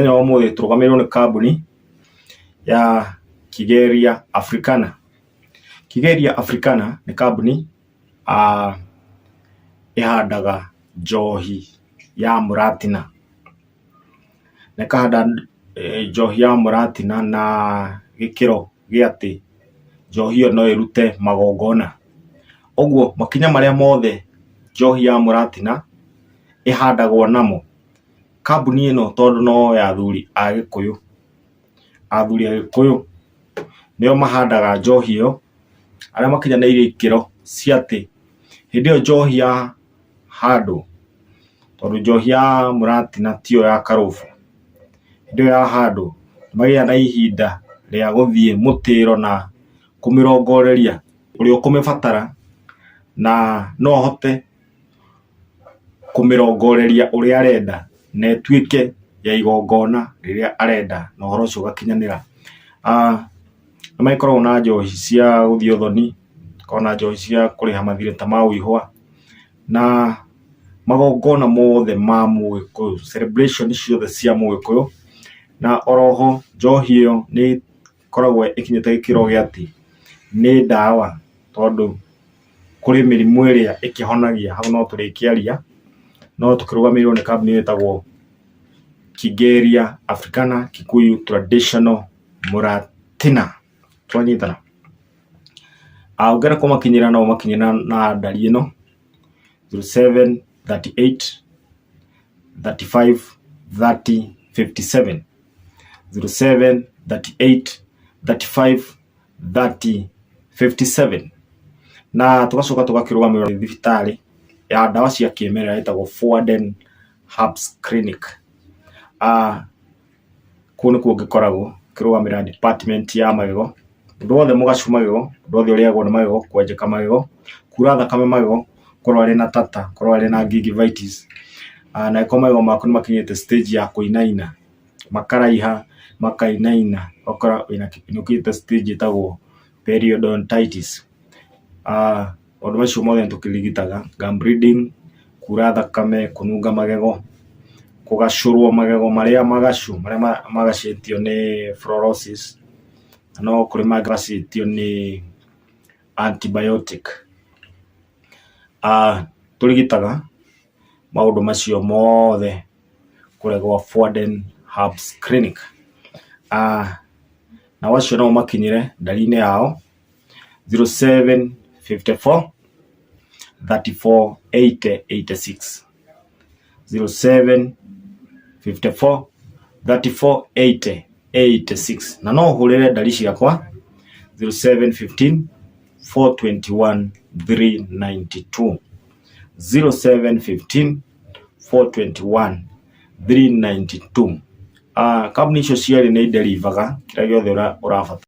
Mũthenya wa ũmũthĩ tũrũgamĩrĩirwo nĩ kambuni ya Kigeria Africana. Kigeria Africana nĩ kambuni ĩhandaga njohi ya mũratina. Na ĩkahanda njohi ya mũratina na gĩkĩro gĩa atĩ njohi ĩyo no ĩrute magongona. Ũguo makinya marĩa mothe njohi ya mũratina ĩhandagwo namo, kambuni ĩno tondũ no ya athuri a gĩkũyũ, athuri a gĩkũyũ nĩo mahandaga njohi ĩyo, arĩa makinyanĩirie ikĩro cia atĩ hĩndĩ ĩyo njohi yahandwo, tondũ njohi ya mũratina tiyo ya karũbũ, hĩndĩ ĩyo yahandwo nĩ magĩaga na ihinda rĩa gũthiĩ mũtĩro na kũmĩrongoreria ũrĩa ũkũmĩbatara na no ahote kũmĩrongoreria ũrĩa arenda na ĩtuĩke ya igongona rĩrĩa arenda na ũhoro ũcio ũgakinyanĩra. Nĩ magĩkoragwo na njohi cia gũthiĩ ũthoni, makoragwo na njohi cia kũrĩha mathirĩ ta ma ũihwa, na magongona mothe ma mũgĩkũyũ, celebration ciothe cia mũgĩkũyũ, na oroho njohi ĩyo nĩ ĩkoragwo ĩkinyĩte gĩkĩro gĩa atĩ nĩ ndawa tondũ kũrĩ mĩrimũ ĩrĩa ĩkĩhonagia, hau no tũrĩkĩaria, no tũkĩrũgamĩrĩirwo nĩ kambuni ĩtagwo Kigeria Africana Kikuyu Traditional Muratina, twanyitana? Ũngĩenda kũmakinyĩra no ũmakinyĩre na ndari ĩno 0738 35 30 57, 0738 35 30 57. Na tũgacoka tũgakĩrũgamĩrĩrwo nĩ thibitarĩ ya ndawa cia kĩmerera ĩtagwo Forwarden Herbs Clinic. Kũu nĩkuo ngĩkoragwo ngĩrũgamĩrĩra department ya magego, mũndũ wothe mũgacu magego, mũndũ wothe ũrĩagwo nĩ magego, kwenjeka magego, kura thakame magego, korwo arĩ na tata, korwo arĩ na gingivitis, na angĩkorwo magego maku nĩ makinyĩte stage ya kũinaina, makaraiha, makainaina, ũgakora wĩna nĩ ũkinyĩte stage ĩtagwo periodontitis. Maũndũ macio mothe nĩ tũkĩrigitaga, gum bleeding, kura thakame, kũnunga magego, kũgacũrwo magego marĩa magacu, marĩa magacĩtio nĩ fluorosis, na no kũrĩ mangĩ magacĩtio nĩ antibiotic. Tũrigitaga maũndũ macio mothe kũrĩa gwa Forwarden Herbs Clinic. Nao acio no ũmakinyĩre ndari-inĩ yao 0754 34 80 86, 0754 34 80 86, na no ũhũrĩre ndari ciakwa 0715 421 392, 0715 421 392. Kambuni icio cierĩ nĩ iderivaga kĩrĩa gĩothe ũrabatara.